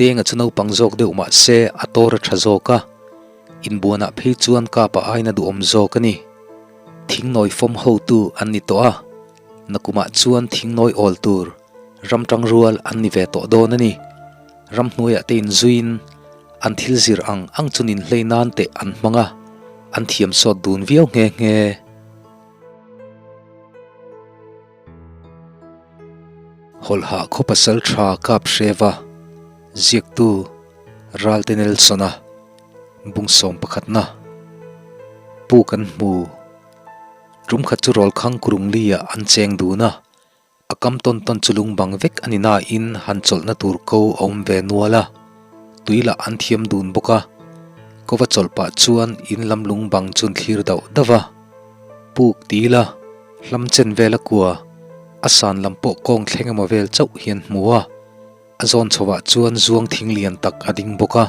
Denga chu naupang zawk deuh mah se a tawr a tha zawk a, inbuanah phei chuan Kapa aiin a duhawm zawk a ni. Thingnawi fawm hotu an ni tawh a, nakumah chuan thingnawi awl tur ramtang rual an ni ve tawh dawn a ni. Ramhnuaiah te inzuiin an thil zir ang ang chu ninhlei nan teh an hmang a, an thiam sawt dun viau nghe nghe. Hawlhah khaw pasal tha kap hreva ziaktu Ralte Nelson-a bungsawm pakhatna pu kan hmu. Tum khat chu Rawlkhang Kurungli-ah an cheng dun a, a kam tawn tawn chu lung bang vek a ni nain han chawlhna tur ko a awm ve nual a, tui lah an thiam dun bawk a, kova chawlh pah chuan in lam lung bang chu an thlir dauh dauh a. Puk ti ila, hlam chen vel a kua, a san lam pawh kawng thleng emaw vel chauh hian hmu a, a zawn chhovah chuan zuang thing lian tak a ding bawk a,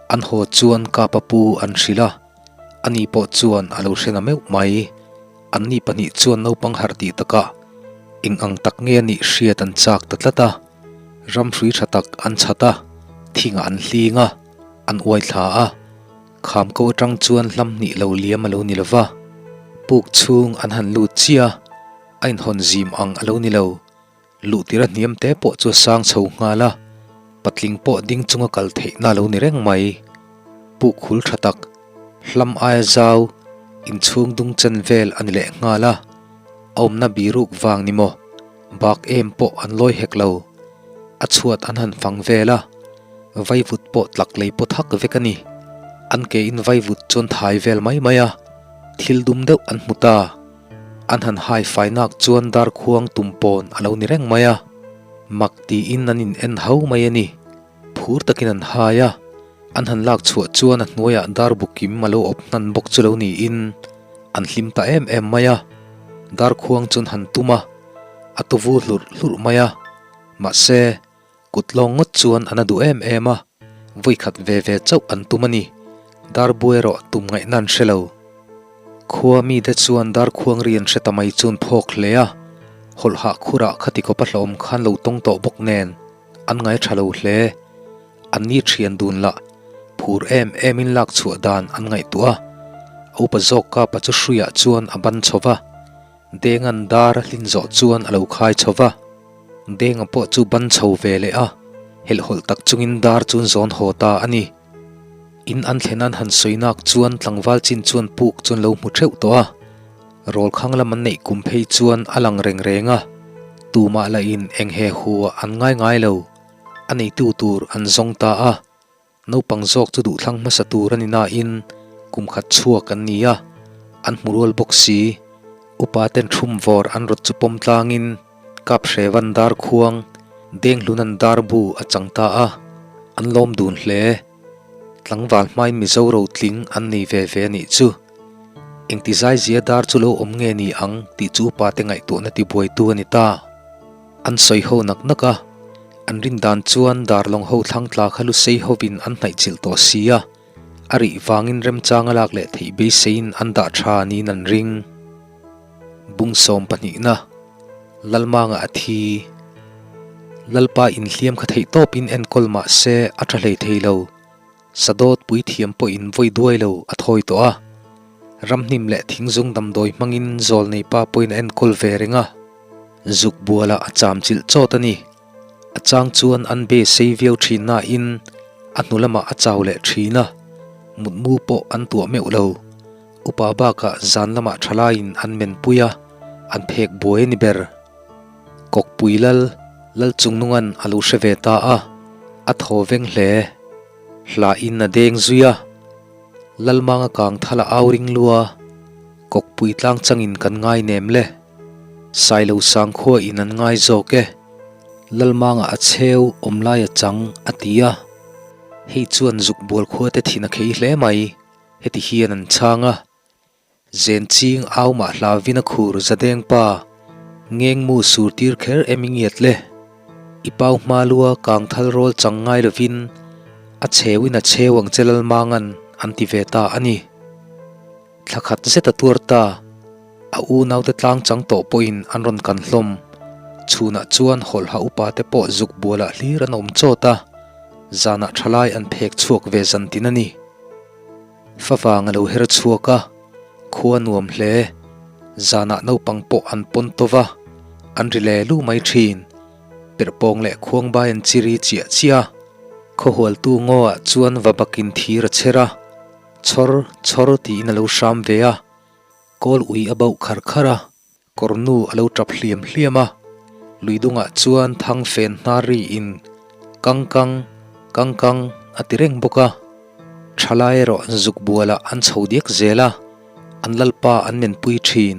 an haw chuan kapa pu an hrilh a, ani pawh chuan a lo hre na meuh mai. Anni pahnih chuan naupang harh tih takah eng ang tak nge a nih hriat an chak ta tlat a, ramhrui tha tak an chhat a, thingah an hling a, an uai thla a. Kham ko atang chuan hlam hnih lo liam a lo ni lo va, puk chhung an han lut chiah a, a inhawn zim ang a lo ni lo. Luh tir a hniam te pawh chu a sang chho nghal a, patling pawh ding chunga kal theihna a lo ni reng mai. Puk hul tha tak, hlam aia zau, inchhung dung chen vel a ni leh nghal a, a awmna biruk vang ni maw, bak em pawh an lawi hek lo. A chhuat an han fang vel a, vaivut pawh tlak lei pawt hak vek a ni. An ke in vaivut chuan thai vel mai mai a, thil dum deuh an hmu ta. An han hai fai nak chuan darkhuang tum pawn a lo ni reng mai a, mak tiin an in en hau mai a ni. Phur takin an hai a, an han lak chhuah chuan a hnuaiah dar bukim a lo awp hnan bawk chu lo niin an hlim ta em em mai a. Darkhuang chuan han tum a, a tuvu hlurh hlurh mai a. Mahse, kut lawng ngawt chuan an a duh em em a, vawi khat ve ve chauh an tum a ni. Darbu erawh tum ngaihna an hre lo. Khua mite chuan darkhuang ri an hre ta mai chuan phawk hle a, hawlhah khurah khati kawpa hlauhawm khan lo tawng tawh bawk nen an ngai tha lo hle. An ni thian dun lah phur em emin lak chhuah dan an ngaihtuah a, a upa zawk kapa chu hruiah chuan a ban chho va. Denga'n dar a hlin zawh chuan a lo khai chho va, Denga pawh chu ban chho ve leh a, helhhawlh tak chungin dar chu an zawn haw ta a ni. In an thlen an han sawi nak chuan tlangval chin chuan puk chu an lo hmu theuh tawh a, rawlkhang lam an neih kum phei chuan a lang reng reng a, tumah lahin eng he hu ah an ngai ngai lo, a neitu tur an zawng ta a. Naupang zawk chu duhthlang hmasa tur a ni nain kum khat chhuak an ni a, an hmu rual bawk si. Upa ten thum vawr an rawt chu pawm tlangin kap hrevan dar khuang Denghlun an dar bu a chang ta a, an lawm dun hle. Tlangval hmain Mizo rotling an nei ve ve a nih chu. Engti zaizia dar chu lo awm nge ni ang tih chu upa te ngaihtuahna tibuaitu a ni ta. An sawi ho nak nak a, an rin dan chuan darlawng ho thlang tla kha lusei hovin an hnaih chilh tawh si a, a rih vangin remchang a lak leh theih beiseiin an dah tha niin an ring. Bung sawm pahnihna, Lalmanga a thi. Lalpa inhliam kha theih tawpin enkawl mah se a tha hlei thei lo. Sadawt puithiam pawhin vawi duai lo a thawi tawh a, ramhnim leh thingzung damdawi hmangin zawlnei pa pawhin a enkawl ve reng a, zuk bualah a cham chilh chawt a ni. A chang chuan an be sei viau thin nain a hnu lamah a chau leh thin a, mutmu pawh an tuah meuh lo. Upa bakah zan lamah thalaiin an menpui a, an phek buai a ni ber. Kawkpui lal, lal chungnungan a lo hre ve ta a, a thaw veng hle. Hla in a deng zui a, Lalmanga kang thal a au ring lua, Kawkpui tlang changin kan ngai nem le, Sailo sangkhua in an ngai zawk e, Lalmanga a cheu awm lai a chang a ti a, hei chuan zuk bual khua te thin a khei hle mai, heti hian an chhang a. Zen ching au mah hlavin a khur zadeng pa, ngeng mu sur tir kher em i ngiat le? I pau hma lua kang thal rawl chang ngai lovin a chheuin a chheu ang che Lalmangan an ti ve ta a ni. Thla khat zet a tuar ta, a unaute tlang chang tawh pawhin an rawn kan hlawm. Chhunah chuan hawlha upa te pawh zuk bualah hlir an awm chawt a. Zanah thalai an phek chhuak ve zan tin a ni. Favang a lo her chhuak a, khua nuam hle. Zanah naupang pawh an pawn tawv a, an ri le lu mai thin. Perhpawng leh khuangbai an chiri chiah chiah a. Khawhualtu ngaw ah chuan va bakin thir a chher a, chhawr chhawr tiin a lo hram ve a. Kawl ui a bauh khar khar a, kawr nu a lo tap hliam hliam a, lui dungah chuan thang fen hnar ri in kang kang, kang kang a ti reng bawk a. Thalai erawh zuk bualah an chho diak zel a, an lalpa an menpui thin.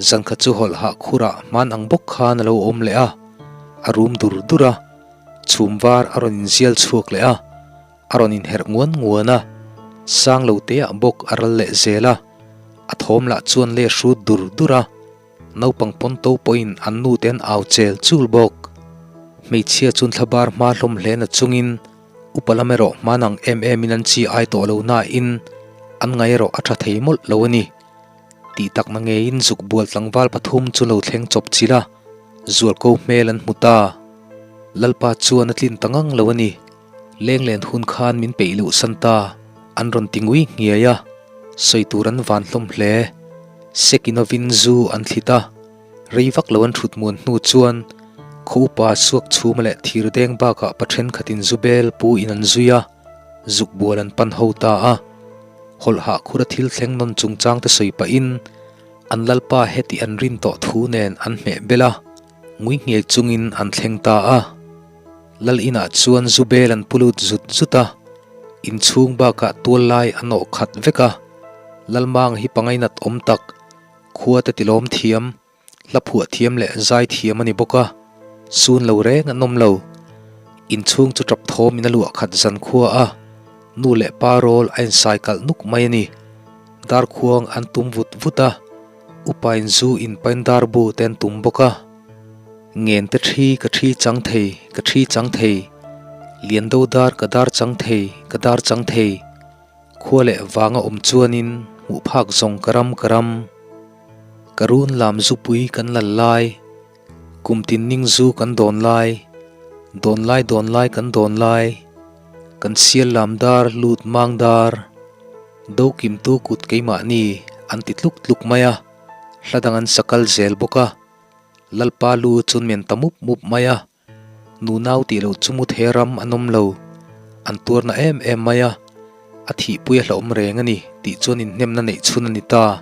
Zankhat chu hawlh hah khurah hman ang bawk khan a lo awm leh a, a rum dur dur a, chhum var a rawn inzial chhuak leh a. A rawn inherh nguan nguan a, sang lo te ah bawk a ral leh zel a, a thawm lah chuan le hrut dur dur a, naupang pawn to pawhin an nu te an au chel chul bawk. Hmeichhia chuan thlabar hma hlawm hle na chungin upa lam erawh hman ang em em in an chi ai tawh lo nain an ngai erawh a tha thei mawlh lo a ni. Tih takna ngeiin zuk bual tlangval pathum chu lo thleng chawp chilh a, zualko hmel an hmu ta. Lalpa chuan a tlin ta ngang lo a ni. Lenglen hun khan min peih loh san ta, an rawn ti ngui nghiai a, sawi tur an van hlawm hle. Sekinovin zu an thlit a, rei vak lo an thut muan hnu chuan khaw upa suak chhuma leh thir deng bakah pa thenkhatin zu bel pu in an zui a, zuk bual an pan ho ta a. Hawlh hah khura thil thleng nawn chungchang te sawi pahin an lalpa heti an rin tawh thu nen an hmeh bel a, ngui nghiai chungin an thleng ta a. Lal inah chuan zu bel an pu lut zut zut a, inchhung bakah tual lai a nawh khat vek a. Lalmang hi pangainat awm tak, khua te tilawm thiam, hla phuah thiam leh zai thiam a ni bawk a, sun lo reng an awm lo. Inchhung chu tap thawm in a luah khat zan khua a, nu leh pa rawl a insai kalh nuk mai a ni. Darkhuang an tum vut vut a, upa in zu in pain darbu te an tum bawk a. Ngen te thi ka thi chang thei, ka thi chang thei. Lian do dar ka dar chang thei, ka dar chang thei. Khua leh vanga awm chuanin hmuh phak zawng ka ram ka ram. Ka run lam zupui kan lal lai, kum tin ning zu kan dawn lai. Dawn lai dawn lai kan dawn lai, kan sial lam dar lut mang dar. Do kimtu kut keimahni an ti tluk tluk mai a, hla dang an sa kal zel bawk a. Lalpa lu chu men ta mup mup mai a, nunau tih loh chu mu the ram an awm lo, an tuarna em em mai a, a thihpui a hlauhawm reng a ni tih chuan inhnemna neih chhun a ni ta,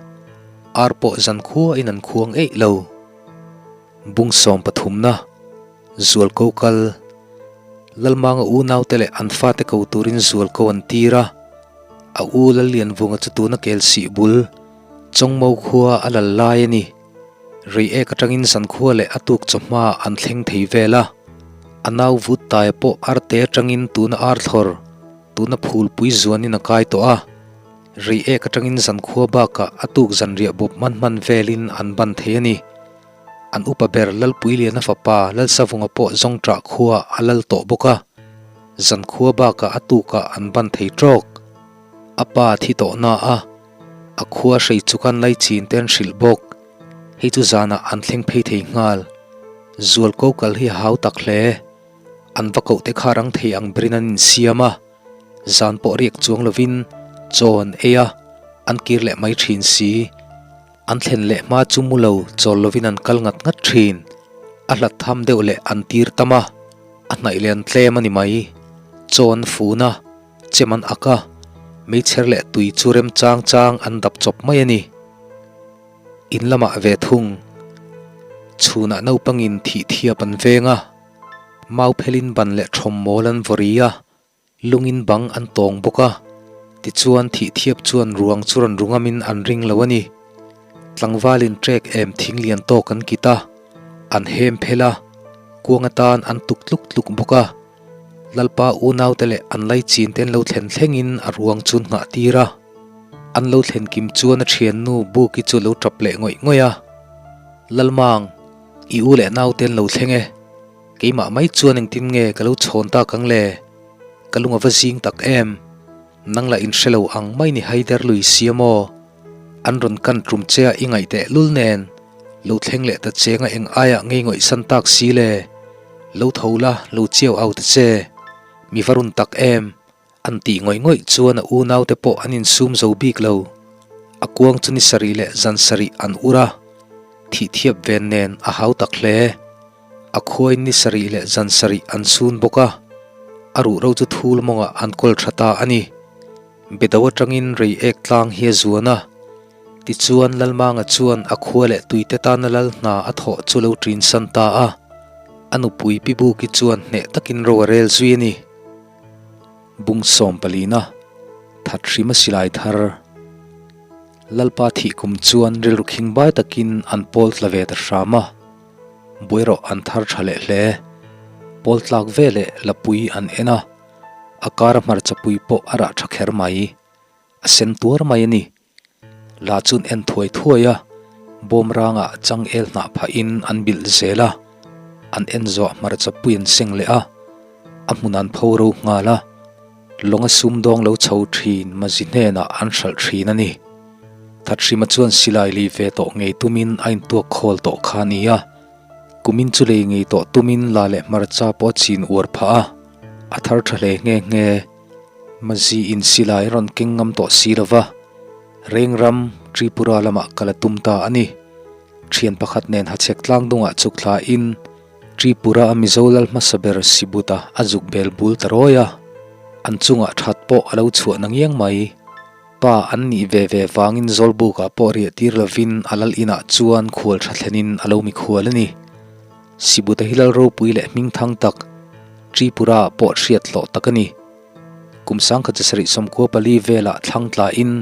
ar pawh zan khuain an khuang eih lo. Bung sawm pathumna, Zualko kal, Lalmanga unaute leh an fate ko turin Zualko an tir a, a u Lallianvunga chu tuna kel sih bul, Chawngmo khua a lal lai a ni. Reiek atangin zankhua leh a tuk chawhma an thleng thei vel a, a nau vut taia pawh arte atangin tuna arthlawr, tuna phulpui zuanin a kai tawh a. Reiek atangin zankhua bakah a tuk zanriah bawp hman hman velin an ban thei a ni. An upa ber Lalpuiliana fapa Lalsavunga pawh Zawngṭah khua a lal tawh bawk a, zankhua bakah a tukah an ban thei ṭawk. A pa thi tawh na a. A khua hrei chu kan lai chin te an hrilh bawk. Hei chu zanah an thleng phei thei nghal. Zual ko kal hi a hau tak hle. An va koh te kha rang thei ang berin an insiam a. Zan pawh riak chuang lovin chaw an ei a, an kir leh mai thin si. An thlen leh hma chu mu lo chawl lovin an kal ngat ngat thin. A hlat tham deuh leh an tir tam a, a hnaih leh an tlem a ni mai. Chaw an fun a. Chem an ak a, meichher leh tui chu rem chang chang an dap chawp mai a ni. In lamah ve thung. Chhunah naupangin thih thiap an veng a, mau phelin ban leh thawm mawl an vawri a, lungin bang an tawng bawk a, tichuan thih thiap chuan ruang chu rawn ru ngamin an ring lo a ni. Tlangvalin trek em thing lian tawk an kit a, an hem phel a, kuang atan an tuk tluk tluk bawk a. Lalpa unaute leh an laichin te an lo thlen thlengin a ruang chu an nghah tir a. An lo thlen kim chuan a thiannu Buki chu a lo tap leh ngawih ngawih a. Lalmang, i u leh naute an lo thleng e. Keimah mai chuan engtin nge ka lo chhawn tak ang le? Ka lung a va zing tak em? Nang lah inhre lo ang mai ni Haider lui sia maw? An rawn kan tum che a i ngaih teh lul nen, lo thleng leh ta cheng a eng aiah ngei ngawih san tak si le? Lo tho la, lo chiau au ta che. Mi va run tak em? An tih ngawih ngawih chuan a unaute pawh an insum zo bik lo. A kuang chu ni sarih leh zan sarih an ur a, thih thiap ven nen a hau tak hle. A khuain ni sarih leh zan sarih an sun bawk a, a ruhro chu thul mawngah an kawl tha ta a ni. Bedo atangin rei ek tlang hi a zuan a. Tichuan Lalmanga chuan a khua leh tuite tana lal hna a thawh chu lo ṭin san ta a. A nupui Pi Buki chuan hneh takin ro a rel zui a ni. Bung sawm palina, That hrima silai thar. Lalpa thih kum chuan rilru khing bai takin an pawl tla ve ta hram a. Buai rawh an thar tha leh hle. Pawl tlak ve leh lapui an en a, a kara hmarchapui pawh a rah tha kher mai. A sen tuar mai a ni. La chun en thuai thuai a, bawm rangah changel hnah phahin an bilh zel a, an en zawh hmarchapui an seng leh a, a hmun an pho ro nghal a, lawnga sumdawng lo chho thin Mazi hnenah an hralh thin a ni. Thathrima chuan silai lei ve tawh ngei tumin a intuak khawl tawh kha a ni a, kumin chu lei ngei tawh tumin la leh hmarcha pawh a chin uar phah a, a thar tha hle nghe nghe. Mazi in silai a rawn keng ngam tawh si lova, Rengram, Tripura lamah kal a tum ta a ni. Thian pakhat nen hachhek tlang dungah chuk thla in Tripura a Mizo lal hmasa ber Sibuta a zuk bel bul ta rawi a, an chungah that pawh a lo chhuah na ngiang mai. Pa an nih ve ve vangin Zawlbukah pawh riah tir lovin a lal inah chuan khual tha thlenin a lo mikhual a ni. Sibuta hi lal ropui leh hming thang tak, Tripura ah pawh hriat hlawh tak a ni. Kum sangkhat zasarih 94 velah thlang tlain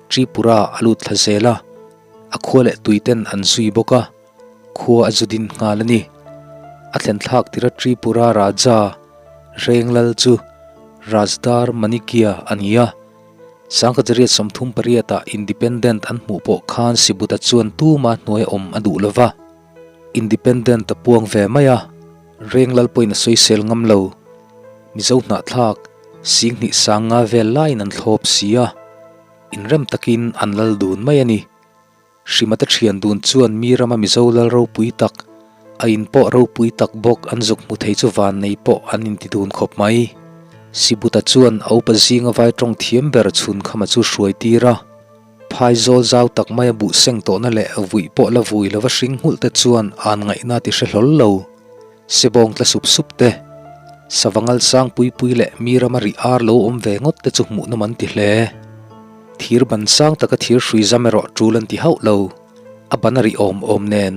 Tripura a lut thla zel a, a khua leh tuiten an zui bawk a, khua a zu din nghal a ni. A thlen thlak tira Tripura Raja Renglal chu Rajdar Manikya a ni a. Sangkhat 38 ah Independent an hmuh pawh khan Sibuta chuan tuma hnuai awm a duh lova. Independent a puang ve mai a, reng lal pawhin a sawisel ngam lo. Mizo hnahthlak, Singhnih sang nga vel laiin an thlawp si a, inrem takin an lal dun mai a ni. Hrimate thian dun chuan mi rama Mizo lal ropui tak, a in pawh ropui tak bawk an zuk hmu thei chu vannei pawh an inti dun khawp mai. Sibuta chuan a upa zinga vai tawng thiam ber chhunkhama chu hruai tir a. Phaizawl zau tak maia buh seng tawhna leh vui pawh la vui lova hring nghulh te chuan an ngaihna ti hre hlawl lo. Sebawng tla sup sup te, savangal sang pui pui leh mi rama rih ar lo awm ve ngawt te chu hmuhnawm an ti hle. Thir ban sang taka thir hrui zam erawh tul an ti hauh lo, a ban a rih awm awm nen.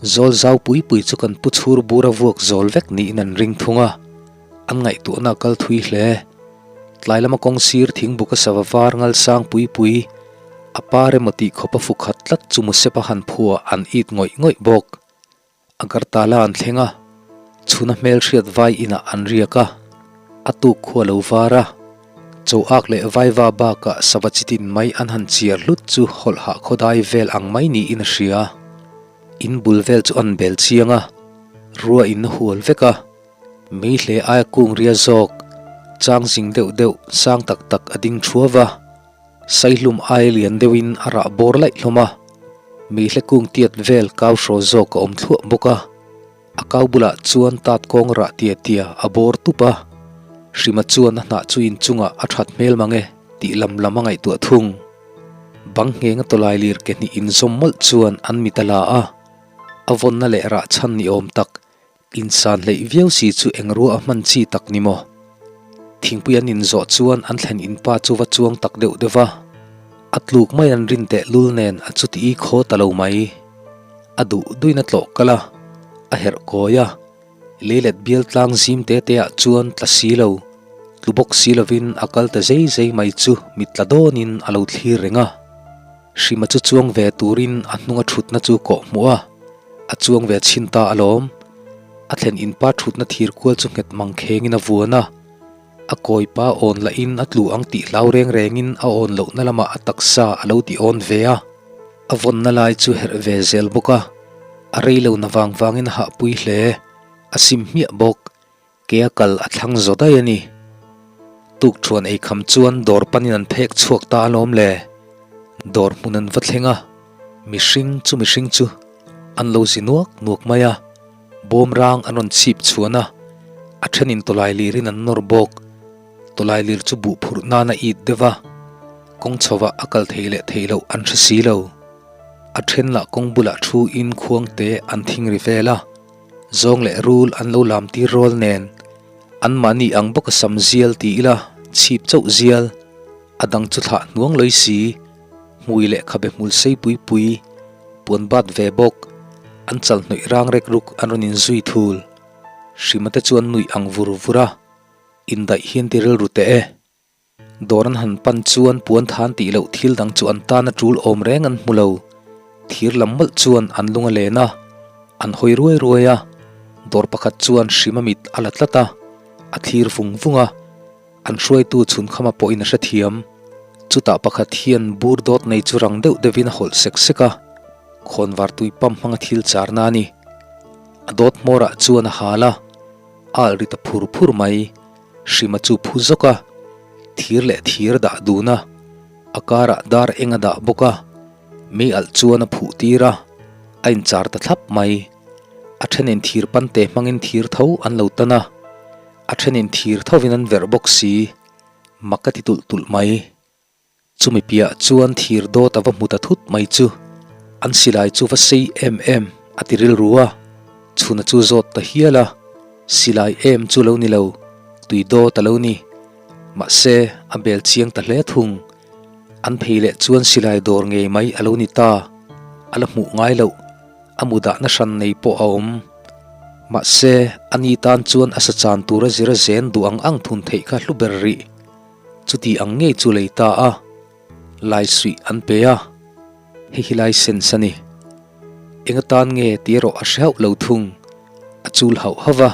Zawl zau pui pui chu kan pu chhur bura vuak zawl vek niin an ring thung a. An ngaihtuahna a kal thui hle. Tlai lama kawng sir thingbuka sava var ngal sang pui pui, a par emaw tih khawp a fu khat tlat chu Musepa han phuah an it ngawih ngawih bawk. Agartala an thleng a, chhuna hmelhriat vai inah an riak a, a tuk khu a lo var a. Cho ak leh vaiva bakah sava chitin mai an han chiar hlut chu hawlh hah khawdai vel ang mai niin a hria. In bul vel chu an bel chiang a, rua in a hual vek a. Mei hle aia kung ria zawk, chang zing deuh deuh sang tak tak a ding thuau va, saihlum aia lian deuhin a rah bawr laih hlawm a, mei hle kung tiat vel kau hraw zawk a awm thluah bawk a, a kau bulah chuan tat kawng rah tia tia a bawr tup a, Hrima chuan a hnah chu inchungah a that hmel mang e tih lam lam a ngaihtuah thung. Bang nghenga tawlai lir ke hnih inzawm mawlh chuan an mit a la a, a vawnna leh rah chhan ni awm tak Insan hleih viau si chu eng rua a hman chi tak ni maw? Thingpui an inzawh chuan an thlen in pa chu va chuang tak deuh deuh va, a tluk mai an rin teh lul nen a chuti i khaw ta lo mai. A duh duin a tlawh kal a, a herh kawi a, leilet bial tlang zim te te ah chuan tla si lo, tlu bawk si lovin a kal ta zei zei mai chu mit tla dawnin a lo thlir reng a. Hrima chu chuang ve turin a hnunga thutna chu kawh hmuh a, a chuang ve chhin ta alawm. A thlen in pa thutna thir kual chu nghet mang khengin a vuan a, a kawi pa awn lahin a tlu ang tih hlau reng rengin a awn lohna lamah a taksa a lo ti awn ve a, a vawnna lai chu herh ve zel bawk a, a rei lo na vang vangin a hahpui hle, a sim hmiah bawk. Ke a kal a thlang zaw daih a ni. Tukṭhuan ei kham chuan dawr panin an phek chhuak ta alawm le. Dawr hmun an va thleng a, mihring chu mihring chu an lo zi nuak nuak mai a, bawm rang an rawn chhip chhuan a, a. thenin tawlailir in an nawr bawk. Tawlailir chu buh phurh nan a it deuh a, kawng chhovah a kal thei leh thei loh an hre si lo. A then lah kawng bulah thu in khuang te an thing ri vel a, zawng leh rul an lo lam tir rawl nen anmahni ang bawka sam zial ti ila chhip chauh zial a dang chu thlah hnuang lawi si, hmui leh khabe hmul sei pui pui, puan bat ve bawk, an chal hnawih rang rek ruk an rawn inzui thul. Hrima te chuan nuih ang vur vur a, indaih hian ti rilru teh e. Dawr an han pan chuan puan than tih loh thil dang chu an tan a tul awm reng an hmu lo. Thir lam mawlh chuan an lung a len a, an hawi ruai ruai a. Dawr pakhat chuan hrima mit a la tlat a, a thlir vung vung a. An hruaitu chhunkhama pawhin a hrethiam. Chutah pakhat hian bur dawt nei chu rang deuh deuhin a hawlh sek sek a, khawnvar tui pump hmanga thil charna a ni. A dawt hmawrah chuan a hal a, a alh ri ta phur phur mai. Hrima chu phu zawk a, thir leh thir a dah dun a, a karah dar eng a dah bawk a, mei alh chuan a phuh tir a, a inchar ta thlap mai. A thenin thir pante hmangin thir tho an lo tan a, a thenin thir thovin an verh bawk si, mak a ti tulh tulh mai. Chumi piah chuan thir dawt a va hmu ta thut mai chu an silai chu va sei em em a ti rilru a, chhuna chu zawt ta hial a, silai em chu lo ni lo, tui dawt a lo ni. Mahse, a bel chiang ta hle thung. An phei leh chuan silai dawr ngei mai a lo ni ta, a la hmuh ngai loh, a mu dahna hran nei pawh a awm. Mahse, ani tan chuan a sa chan tura zira zen duh ang ang thun theih kha hlu ber rih. Chuti ang ngei chu lei ta a, laisuih an pe a, hei hi license a ni. Eng atan nge tih erawh a hre hauh lo thung, a chul hauh hauh va,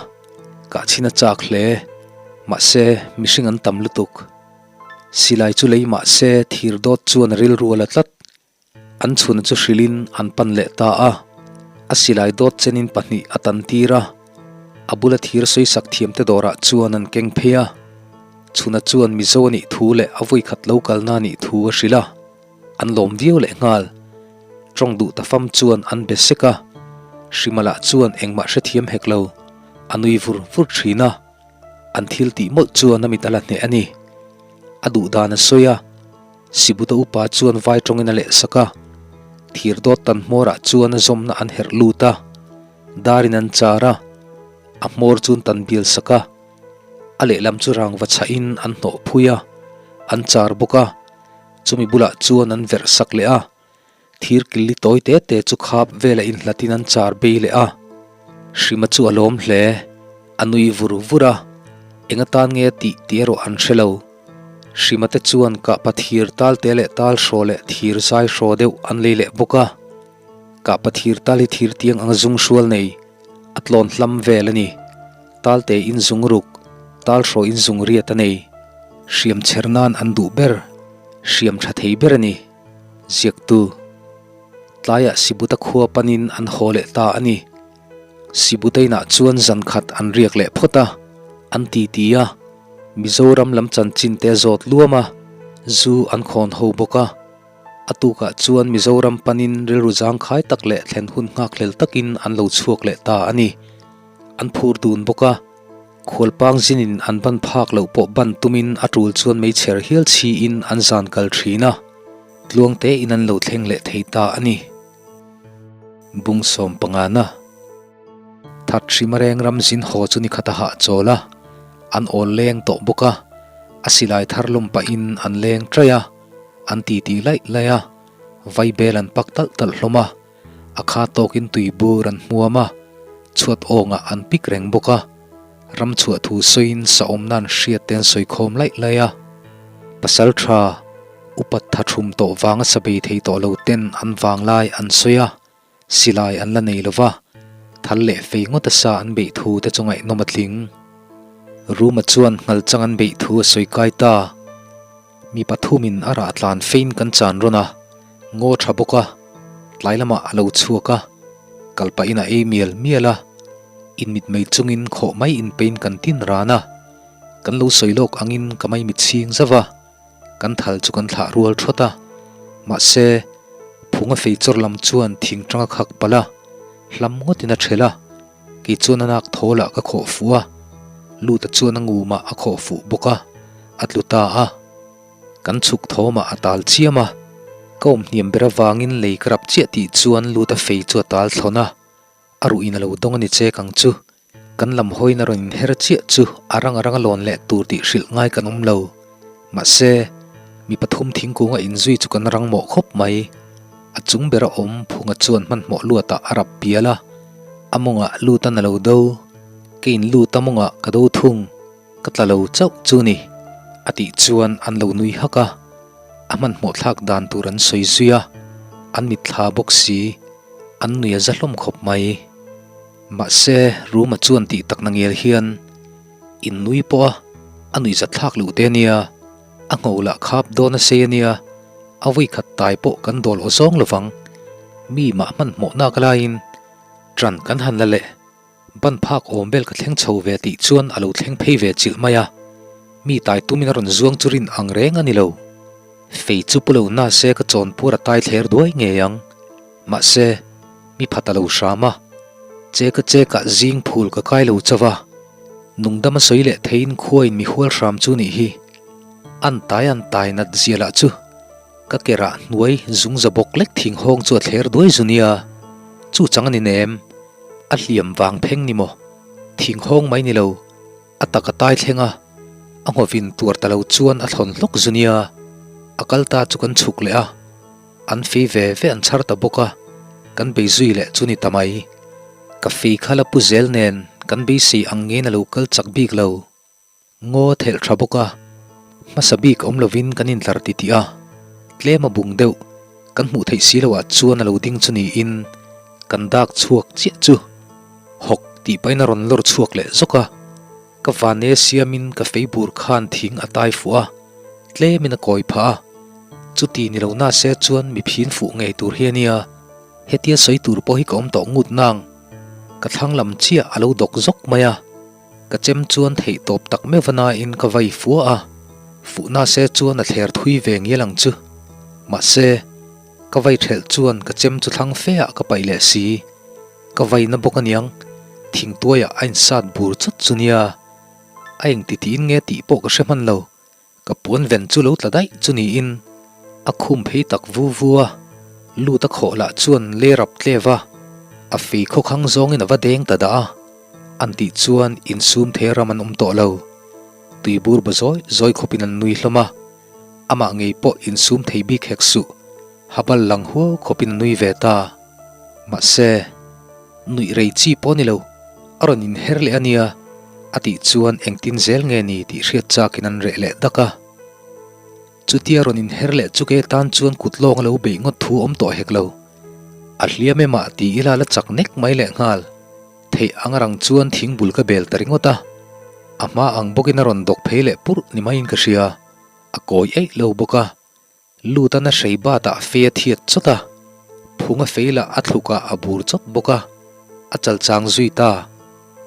kah chhin a chak hle, mahse mihring an tam lutuk. Silai chu lei mahse thir dawt chuan a rilru a la tlat. An chhuna chu hrilhin an pan leh ta a, a silai dawt chenin pahnih a tan tir a, a bula thir sawisak thiamte dawrah chuan an keng phei a. Chhuna chuan Mizo a nih thu leh a vawikhat lo kalna a nih thu a hrilh a, an lawm viau leh nghal. Tawng duh ta fam chuan an be sek a, Hrima lah chuan engmah hrethiam hek lo, a nui vur vur thin a. An thil tih mawlh chuan a mit a la hneh a ni. A duh dan a sawi a, Sibuta upa chuan vai tawngin a lehsak a, thir dawt tan hmawrah chuan a zawmna an herh lut a, darin an char a, a hmawr chu an tan bial sak a, a lehlam chu rangva chhahin an hnawh phui a, an char bawk a, chumi bulah chuan an verh sak leh a. Thir killi tawi te te chu khap vela inhlatin an char bei leh a, Hrima chu a lawm hle, a nui vur vur a, eng atan nge tih tih erawh an hre lo. Hrima te chuan kahpa thir tal te leh tal hraw leh thir zai hraw deuh an lei leh bawk a, kahpa thir tal hi thir tiang anga zung hrual nei, a tlawn hlam vel a ni. Tal te in zung ruk, tal hraw in zung riat a nei. Hriam chher nan an duh ber, hriam tha thei ber a ni. Ziaktu, Tlaiah Sibuta khua panin an haw leh ta a ni. Sibuta inah chuan zan khat an riak leh phawt a, an titi a, Mizoram lam chanchin te a zawt luam a, zu an khawn ho bawk a. A tukah chuan Mizoram panin rilru zangkhai tak leh thlen hun nghakhlel takin an lo chhuak leh ta a ni. An phur dun bawk a. Khualpang zinin an ban phak loh pawh ban tumin a tul chuan meichher hial chhiin an zan kal thin a, tluang tein an lo thleng leh thei ta a ni. Bung 15na That hrima reng ram zin haw chu ni khat a hahchawl a, an awl leng tawh bawk a, a silai thar lawm pahin an leng ṭaih a, an titi laih laih a, vaibel an pak talh talh hlawm a. A kha tawkin tui bur an hmuam a, chhuat awngah an pik reng bawk a. Ram chhuah thu sawiin sa awmna an hriat te an sawi khawm laih laih a. Pasal tha, upat tha thum tawh vanga sa bei thei tawh lo ten an vang lai an sawi a, silai an la nei lo va, thal leh fei ngawt a sa an beih thu te chu ngaihnawm a tling. Ruma chuan nghal chang an beih thu a sawi kai ta. Mi pathumin a rah tlan fein kan chan rawn a, ngaw tha bawk a, tlai lamah a lo chhuak a, kal pahin a ei mial mial a, inmit mai chungin khawh mai inpein kan tin ran a, kan lo sawi lawk angin ka maimit chhing zauh a, kan thal chu kan thlah rual thawt a, mahse, phunga fei chawr lam chuan thing tang a khak palh a, hlam ngawtin a ṭhelh a, kei chuan a nak thawl ah ka khawh fuh a. Luta chuan a ngumah a khawh fuh bawk a, a tlu ta a. Kan chhuk thawmah a tal chiam a, ka awm hniam ber avangin lei ka rap chiah tih chuan Luta fei chu a tal thlawn a, a ruhin a lo dawng a ni chek ang chu. Kan lam hawiin a rawn inher chiah chu a rang a rang a lawn leh tur tih hrilh ngai kan awm lo. Mahse, mi pathum thingkung a inzui chu kan rang mawh khawp mai. A chung bera awm Phunga chuan hmanhmawh luatah a rap pial a, a mawngah lutan a lo do. Keiin lut a mawngah ka do thung. Ka tla lo chauh chu ni, a tih chuan an lo nui hak a, a hmanhmawh thlak dan tur an sawi zui a, an mitthla bawk si, an nui a za hlawm khawp mai. Mahse, Ruma chuan tih tak na ngel hian in nui pawh a, a nuih za thlak loh te ania, a ngho lah khap dawn a sei ania, a vawi khat tai pawh kan dawl aw zawng lovang, mi mah hmanhmawh nak laiin ṭan kan han la leh. Ban phak awm vel ka thleng chho ve tih chuan a lo thleng phei ve chilh mai a, mi tai tumin a rawn zuang chu rin ang reng a ni lo. Fei chu pu lo na se ka chawnpur a tai thler duai ngei ang. Mahse, mi phat a lo hram a, cheka chekah zing phul ka kai lo chauh a, nungdam a sawi leh theiin khuain mi hual hram chu nih hi. An tai an tai nat zia lah chu ka kerah hnuai zungza bawk lek thing hawng chu a thler duai zu nia, chu chang a ni nem. A hliam vang pheng ni maw? Thing hawng mai ni lo, a tak a tai thleng a, a nghawvin tuar ta lo chuan a thlawn hlawk zu nia. A kal ta chu kan chhuk leh a, an fei ve ve an chhar ta bawk a, kan bei zui leh chu ni ta mai. Ka fei kha la pu zel nen kan beisei ang ngein a lo kal chak bik lo. Ngaw thelh tha bawk a, hmasa bik awm lovin kan intlar titih a, tlem a bung deuh, kan hmuh theih si loh ah chuan a lo ding chu niin kan dak chhuak chiah chu hawk tih pahin a rawn lawr chhuak leh zawk a, ka vane siamin ka fei bur khan thing a tai fuh a, tlemin a kawi phah a, chuti ni lo na se chuan mi phin fuh ngei tur hi a nia, hetia sawi tur pawh hi ka awm tawh ngut nang, ka thlang lam chiah a lo dawk zawk mai a. Ka chem chuan theih tawp tak meuh va nain ka vai fua a, fuhna se chuan a thler thui ve ngial ang chu. Mahse, ka vai thelh chuan ka chem chu thlang fe ah ka paih leh si. Ka vaina bawk aniang, thingtuaiah a insat bur chawt chu nia. A engti tiin nge tih pawh ka hre hman lo. Ka puan ven chu lo tla daih chu niin a khum phei tak vu vu a, lut a khawh lah chuan le rap tlev a, a fei khawkhang zawngin a va deng ta dah a, an tih chuan insum thei ram an awm tawh lo. Tuibur ba zawi zawi khawpin an nui hlawm a, amah ngei pawh insum thei bik hek suh, habal lang huau khawpin a nui ve ta. Mahse, nuih rei chi pawh a ni lo, a rawn inher leh a nia, a tih chuan engtin zel nge ni tih hriat chakin an reh leh dak a. Chutia rawn inher leh chu ke tan chuan kut lawng a lo beih ngawt thu awm tawh hek lo. A hliam em ah ti ila la chak nek mai leh nghal. Theih ang rang chuan thing bul ka bel ta ringawt a. A hma ang bawkin a rawn dawk phei leh purh ni maiin ka hria. A kawi eih lo bawk a. Lutan a hrei batah fei a thiat chawt a, phung a fei lah a thlukah a bur chawt bawk a, a chalchang zui ta.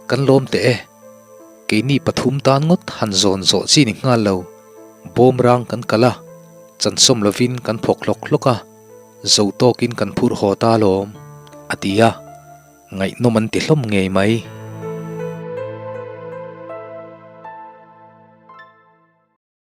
Kan lawm teh e. Keini pathum tan ngawt han zawn zawh chi ni nghal lo. Bawm rang kan kal a, chansawm lovin kan phawk hlawk hlawk a, zo tawkin kan phur haw ta alawm, a ti a. Ngaihnawm an ti hlawm ngei mai.